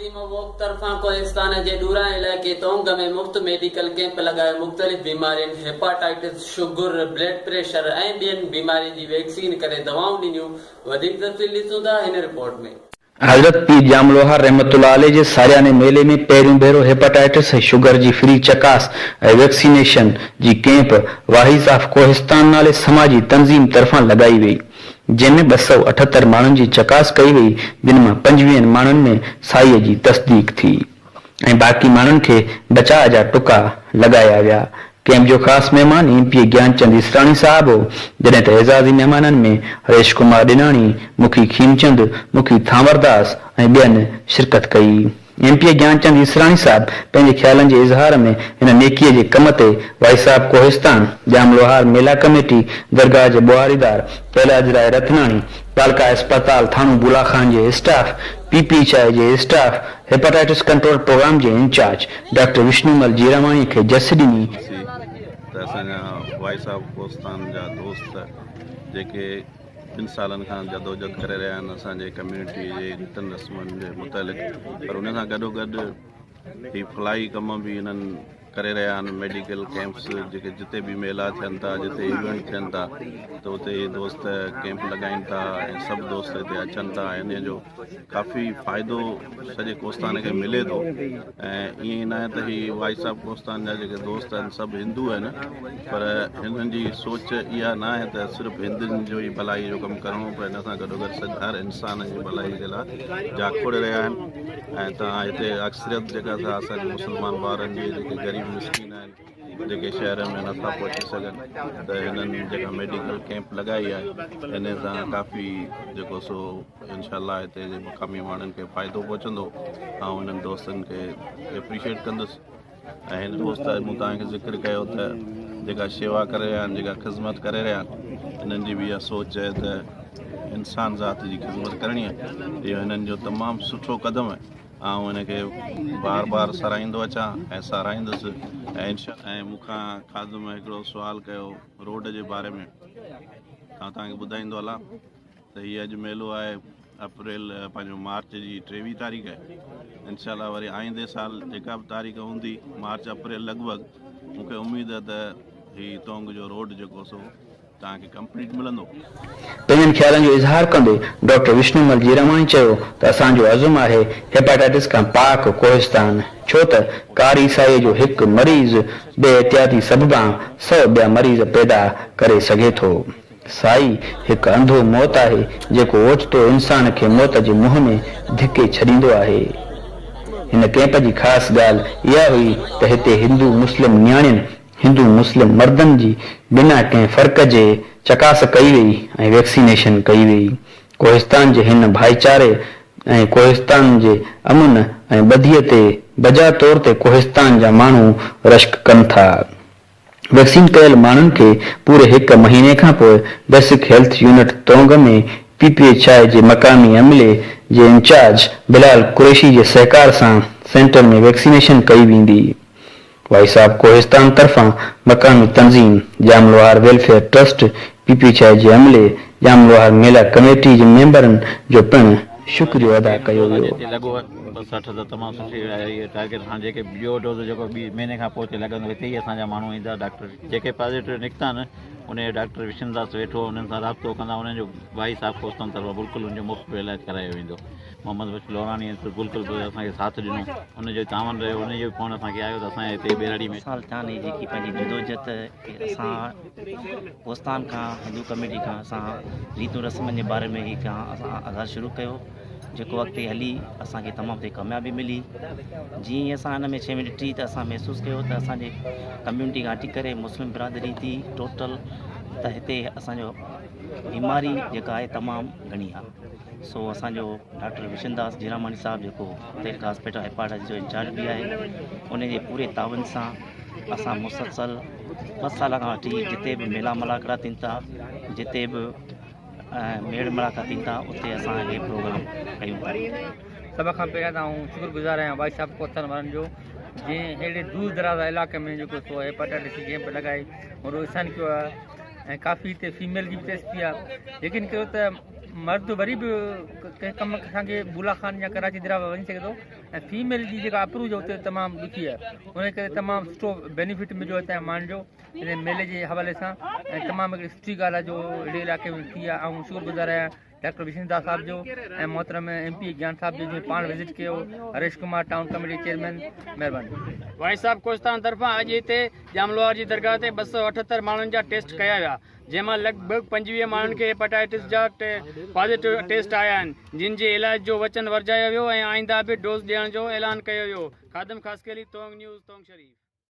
تنظيم ووڪ طرفان ڪوهستان جي ڏورانهن علائقي تونگ ۾ مفت ميڊيڪل ڪئمپ لڳائي مختلف بيمارين هيپاٽائٽس، شگر، بلڊ پريشر ۽ ٻين بيمارين جي ويڪسين ڪري دوائون ڏنيون، وڌيڪ تفصيل ڏسون ٿا هن رپورٽ ۾. حضرت پير ڄام لوهار رحمة الله عليه جي سالياني ميلي ۾ پهريون ڀيرو هيپاٽائٽس ۽ شگر جي فري چڪاس ۽ ويڪسينيشن جي ڪئمپ واحيز آف ڪوهستان نالي سماجي تنظيم طرفان لڳائي وئي. جنهن ۾ 278 ماڻهن جي چڪاس ڪئي وئي جن مان 25 ماڻهن ۾ سائيء جي تصديق ٿي ۽ باقي ماڻهن کي بچاء جا ٽڪا لڳايا ويا. ڪئمپ جو خاص مهمان M P A Gyan Chand Israni صاحب هو جڏهن ته اعزازي مهمانن ۾ هريش ڪمار ڏناڻي، مکي کيمچند، مکي ٿانورداس ۽ ٻين شرڪت ڪئي. M P A Gyan Chand Israni صاحب پنهنجي خيالن جي اظهار ۾ هن نيڪيء جي ڪم تي وائي صاحب ڪوهستان، ڄام لوهار ميلا ڪميٽي، درگاهه جي ٻوهاريدار پهلاج راء رتناڻي، تعلقه اسپتال ٿاڻو بولا خان جي staff, P P H I جي اسٽاف، هيپاٽائٽس ڪنٽرول پروگرام جي انچارج ڊاڪٽر وشنومل جيراماڻي کي جس ڏني. سي ته اسان جا وائي صاحب ڪوهستان جا دوست جيڪي ٻن سالن کان جدوجھد ڪري رهيا آهن اسان جي ڪميونٽي جي ريتن رسمن جي متعلق پر ان سان گڏو گڏ هي فلاحي ڪم به انهن ڪري رهيا آهن ميڊيڪل ڪيمپس جيڪي جتي به ميلا ٿين ٿا جتي ايونٽ ٿين ٿا ته اتي هي دوست ڪيمپ لڳائين ٿا ۽ سڀ دوست هتي اچن ٿا ۽ ان جو ڪافي فائدو سڄي ڪوستان کي ملي ٿو ۽ ائين ئي ناهي ته هي وائس آف ڪوستان جا جيڪي دوست آهن سڀ هندو آهن پر هنن جي سوچ اها ناهي ته صرف هندن جو ئي ڀلائي جو ڪم ڪرڻو پر ان سان گڏو گڏ هر انسان جي ڀلائي جي لاء جاکوڙي رهيا آهن ۽ تان هتي اڪثريت جيڪا اسان جي مسلمان ڀائرن جي جيڪي غريب مسڪين آهن جيڪي شهر ۾ نٿا پهچي سگهن ته هنن جيڪا ميڊيڪل ڪيمپ لڳائي آهي ان سان ڪافي جيڪو سو انشاء الله هتي جي مقامي ماڻهن کي فائدو پهچندو آئون هنن دوستن کي اپريشيٽ ڪندس ۽ هن دوست مون توهان کي ذڪر ڪيو ته جيڪا شيوا ڪري رهيا آهن جيڪا خدمت ڪري رهيا آهن انهن جي به اها سوچ آهي ته انسان ذات جي خدمت ڪرڻي آهي اهو هنن جو تمام سٺو قدم آهي آئون ان کي بار بار ساراهيندو اچان ۽ ساراهيندس ۽ انشاء ۽ مون کان خادم هڪڙو سوال ڪيو روڊ جي باري ۾ ته آئون توهان کي ٻڌائيندو هلان ته هي اڄ ميلو آهي اپريل پنهنجو مارچ جي 23 تاريخ آهي انشاء الله وري آئيندي سال جيڪا به تاريخ هوندي مارچ اپريل لڳ ڀڳ مون کي اميد آهي ته هي تونگ جو روڊ جيڪو سو توهان کي ڪمپليٽ ملندو. پنهنجن خيالن جو اظهار ڪندي ڊاڪٽر وشنو مل جيراماڻي چيو ته اسان جو عزم آهي هيپاٽائٽس کان پاڪ ڪوهستان ڇو ته ڪاري سائي جو هڪ مريض بي احتياطي سببان سئو ٻيا مريض پيدا ڪري سگهي ٿو. سائي هڪ انڌو موت آهي جيڪو اوچتو انسان کي موت جي منهن ۾ ڌڪي ڇڏيندو آهي. هن ڪئمپ جي خاص ڳالهه اها هئي ته هتي هندو مسلم نياڻين هندو مسلم مردن جي بنا ڪنهن فرق جي چڪاس ڪئي وئي ۽ ويڪسينيشن ڪئي وئي. ڪوهستان جي هن ڀائيچاري ۽ ڪوهستان جي امن ۽ ٻڌيء تي بجا طور تي ڪوهستان جا ماڻهو رشڪ ڪن ٿا. ويڪسين ڪيل ماڻهن کي پوري هڪ مهيني کان پوء basic health unit Tung ۾ P P H I جي مقامي عملي جي انچارج بلال قريشي جي سهڪار سان سينٽر ۾ ويڪسينيشن ڪئي ويندي. وائي صاحب ڪوهستان طرفان مقامي تنظيم Jam Lohar welfare trust, P P H I جي عملي، ڄام لوهار ميلا ڪميٽي جي ميمبرن جو پڻ شڪريو ادا ڪيو ويو. هتي لڳو 260 ته تمام سٺي آهي ٽارگيٽ هاڻ جيڪي ٻيو ڊوز جيڪو ٻي مهيني کان پوء هتي لڳندو هتي ئي اسان جا ماڻهو ايندا ڊاڪٽر جيڪي پازيٽو نڪتا آهن ان جو ڊاڪٽر وشن داس ويٺو انهن سان رابطو ڪندا انهن جو وائي صاحب ڪوستان طرفان بلڪل ان جو مفت علاج ڪرايو ويندو. محمد بخش لوراڻي بلڪل به اسان کي ساٿ ڏنو ان جو تعاون رهيو ان جو فون اسان کي آيو ته اسان هتي ٻهراڙي ۾. سال ٿيا آهن جيڪي پنهنجي جدوجھد اسان ڪوستان کان هندو ڪميٽي کان اسان ريتون رسمن جي باري ۾ هي کان اسان آغاز شروع ڪيو جيڪو اڳتي هلي اسان کي تمام تي ڪاميابي ملي جيئن ئي اسان ان ۾ شيء ۾ ڏٺي ته اسان محسوس ڪيو ته اسان جي ڪميونٽي کان هٽي ڪري مسلم برادري ٿي ٽوٽل ته هتي اسان جو بيماري جيڪا آهي تمام گهڻي آهي سو اسان جو ڊاڪٽر وشن داس جيراماڻي صاحب جيڪو تعلقه هاسپيٽل هيپاٽائٽس جو انچارج به آهي ان جي پوري تعاون سان اسان مسلسل ٻه سال کان وٺي جتي به ميلا ملاکڙا ٿين ٿا جتي به ميڙ ملاکا ٿين ٿا اتي اسان هي پروگرام ڪيون ٿا. سڀ کان پهريان ته آئون شڪر گذار آهيان وائي صاحب ڪوثر وارن جو جنهن اهڙي دور دراز علائقي ۾ جيڪو سو هيپاٽائٽس جي ڪيمپ لڳائي وڏو احسان ڪيو آهي ۽ ڪافي هتي فيميل جي به ٽيسٽ ٿي آهي يقين ڪيو ته مرد وري به ڪنهن ڪم سانگي بولا خان يا ڪراچي درياء وڃي سگهي ٿو ۽ فيميل جي جيڪا اپروچ اتي تمام ڏکي آهي ان ڪري تمام سٺو بينيفٽ مليو هتان جي ماڻهن جو ان ميلي جي حوالي سان ۽ تمام هڪڙي سٺي ڳالهه آهي جو اهڙي علائقي ۾ ٿي آهي آئون شڪر گذار آهيان ڊاڪٽر وشن داس صاحب جو ۽ محترم ايم پي گيان صاحب جو جنهن پاڻ وزٽ ڪيو Harish Kumar town committee chairman مهرباني. وائي صاحب ڪوهستان طرفان اڄ هتي ڄام لوهار جي درگاهه تي 278 ماڻهن جا ٽيسٽ ڪيا ويا جنهن مان لڳ ڀڳ 25 ماڻهن کي هيپاٽائٽس جا پازيٽو ٽيسٽ آيا آهن جن جي علاج جو وچن ورجايو ويو ۽ آئنده به ڊوز ڏيڻ جو اعلان ڪيو ويو خادم خاصخيلي تونگ نيوز تونگ شريف.